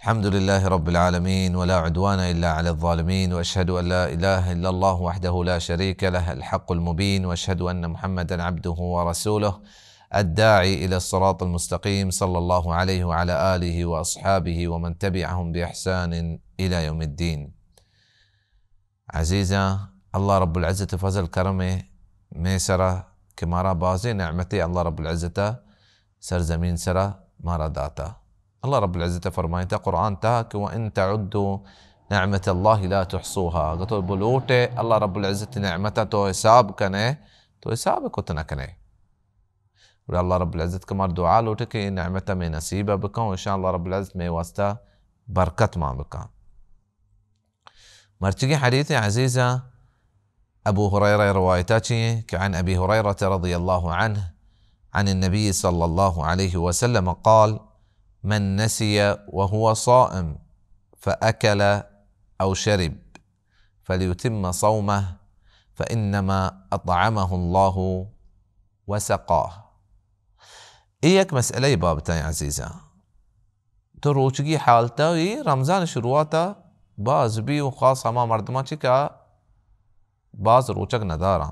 الحمد لله رب العالمين، ولا عدوان إلا على الظالمين، وأشهد أن لا إله إلا الله وحده لا شريك له الحق المبين، وأشهد أن محمدا عبده ورسوله الداعي إلى الصراط المستقيم، صلى الله عليه وعلى آله وأصحابه ومن تبعهم بإحسان إلى يوم الدين. عزیزاں، اللہ رب العزت فضل کرم مئے سرا کہ مارا بازیں نعمتے اللہ رب العزت سرزمین سرا مارا داتا۔ اللہ رب العزت فرمائتا قرآن تہا کہ وَإِن تَعُدُّوا نِعْمَتَ اللَّهِ لَا تُحْصُوهَا، اگر تو بلوٹے اللہ رب العزت نعمتا تو حساب کنے تو حساب کت نہ کنے۔ گڑا اللہ رب العزت کہ مار دعا لوٹے کہ اے نعمتا مئے نصیب بکن، انشاءاللہ رب العزت مئے واسطہ برکت مان بکن۔ مرچیگیں حدیث عزیزاں ابو ہریرہ روایتا چی ایں کہ عن ابی ہریرہ رضی اللہ عنہ عن النبی صلی اللہ علیہ وسلم قال: من نسی وهو صائم فأکل او شرب فلیتم صومه فإنما أطعمه الله وسقاه۔ اے یک مسئلہ بابتیں عزیزاں۔ تو روچگی حالتا، اے رمضان شروعاتا باز بی و خاص ہما مردماں چی کہ آ باز روچگ نداراں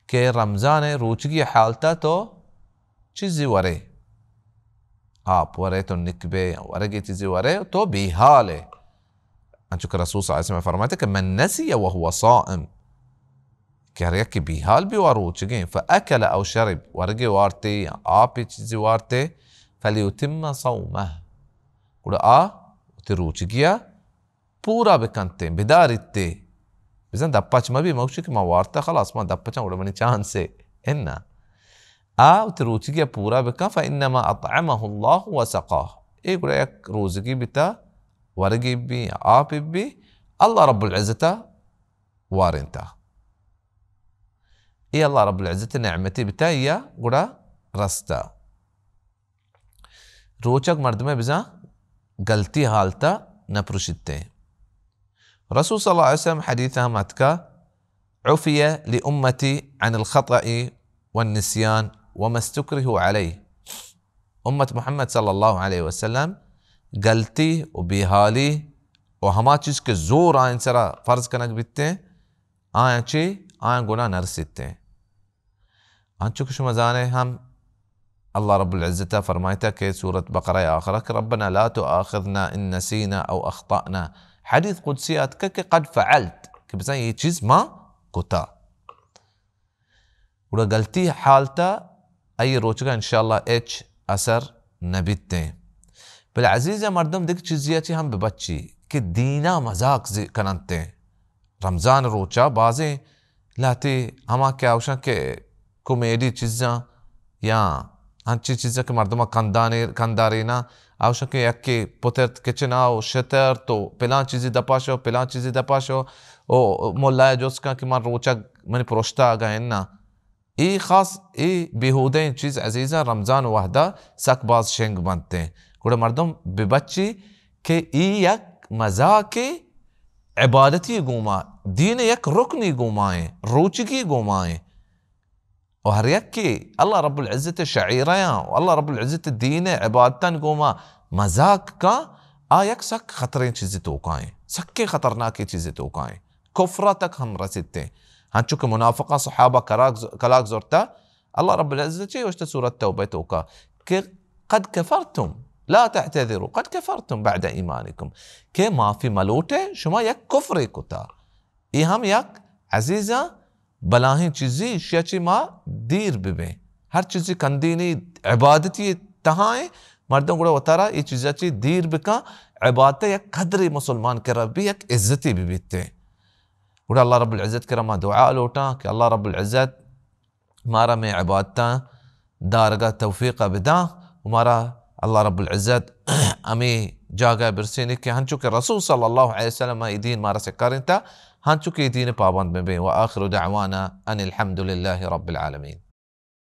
کہ رمضان روچگی حالتا تو چیزی ورے، آپ ورے، تو نکبے، ورگے چیزی ورے، تو بیحالے۔ انچو کہ رسول صلی اللہ علیہ وسلم فرماتے کہ من نسی وهو صائم، کہ ہر یکے بیحال بی و روچگیں، فأکل او شرب، ورگے وارتے یا آپے چیزے وارتے، فلیتم صومه، گڑا آ وتی روچگیا پورا بکنتے، بداریتے۔ بزاں دپچ مبی، مگوشی کہ ما وارتا خلاص، ما دپچاں گڑا منی چانسے۔ انا آ وتی روچگیا پورا بکن، فإنما أطعمه الله وسقاه، اے گڑا یک روزگی بتا، ورگی بی، آپ بی، اللہ رب العزت وارینتا۔ اے اللہ رب العزت نعمتی بتا یا گڑا رستا۔ روچگ مردمے بزاں گلتی حالتا نہ پروشیتیں۔ رسول صلی اللہ علیہ وسلم حدیث ہم اتکا، عفی لأمتی عن الخطأ والنسیان وما استکرهوا علیہ۔ امت محمد صلی اللہ علیہ وسلم گلتی و بیحالی و ہما چیز کہ زور آئین سرا فرض کنگ بیتیں، آیاں چی؟ آیاں گناہ نرسیتیں۔ انچو کہ شما زانے ہم اللہ رب العزت فرمائتا کہ سورت بقرہ آخرہ کہ ربنا لا تؤاخذنا ان نسینا او اخطأنا۔ حدیث قدسی آتکا کہ قد فعلت، کہ بزاں یہ چیز ما کتا۔ گڑا گلتی حالتا آئی روچگا انشاءاللہ ہچ اثر نہ بیتیں۔ بلے عزیز مردم دگہ چیزی چی ہم ببچی کہ دینا مذاق زی-، کننتیں۔ رمضان روچا بازیں لہتے ہما کہ آوشاں کہ کمیڈی چیزاں یا ہنچی چیزاں کہ مردماں کندانے-، کندارینا، آوشاں کہ یکے پترت کچنا و شترت و پلان چیزی دپا شو، پلان چیزی دپا شو، و ملائے جست کن کہ من روچگ منی پرشتہ آگا اناں۔ اے خاص، اے بیہودہیں چیز عزیزاں رمضان وہدا سک باز شنگ بنتیں۔ گڑا مردم ببچی کہ اے یک مذاقے عبادتی گوما، دین یک رکنی گومائیں، روچگی گومائیں۔ و ہر یکے اللہ رب العزت شعیرہ و اللہ رب العزت دین عبادتان گوما مذاق کا، آ یک سک خطریں چیزی توکائیں، سکیں خطرناکیں چیزی توکائیں۔ کفرا تک ہم رسیتیں۔ ہنچو کہ منافقاں صحابہ کراک ز-، کلاک زرتا، اللہ رب العزت چی گوشتا سورت توبہ توکا کہ قد کفرتم لا تعتذروا قد کفرتم بعد ایمانکم، کہ معافی ملوٹے، شما یک کفرے کتا۔ اے ہم یک عزیزاں بلاہیں چیزی، اشیا چی ما دیر ببیں۔ ہر چیزی کندینی عبادتی تہائیں، مردم گڑا وتارا اے چیزا چی دیر بکن، عبادت یک قدری مسلمان کرا بی، یک عزتی ببیتے۔ گڑا اللہ رب العزت کرا ما دعا لوٹاں کہ اللہ رب العزت مارا مئے عبادتاں دارگا توفیق بداں و مارا اللہ رب العزت ہمے جاگہ برسینی کہ ہنچو کہ رسول صلی اللہ علیہ وسلم اے دین مارا سکارینتا، ہنچو کہ اے دین پابند ببیں۔ وآخر دعوانا ان الحمد للہ رب العالمین۔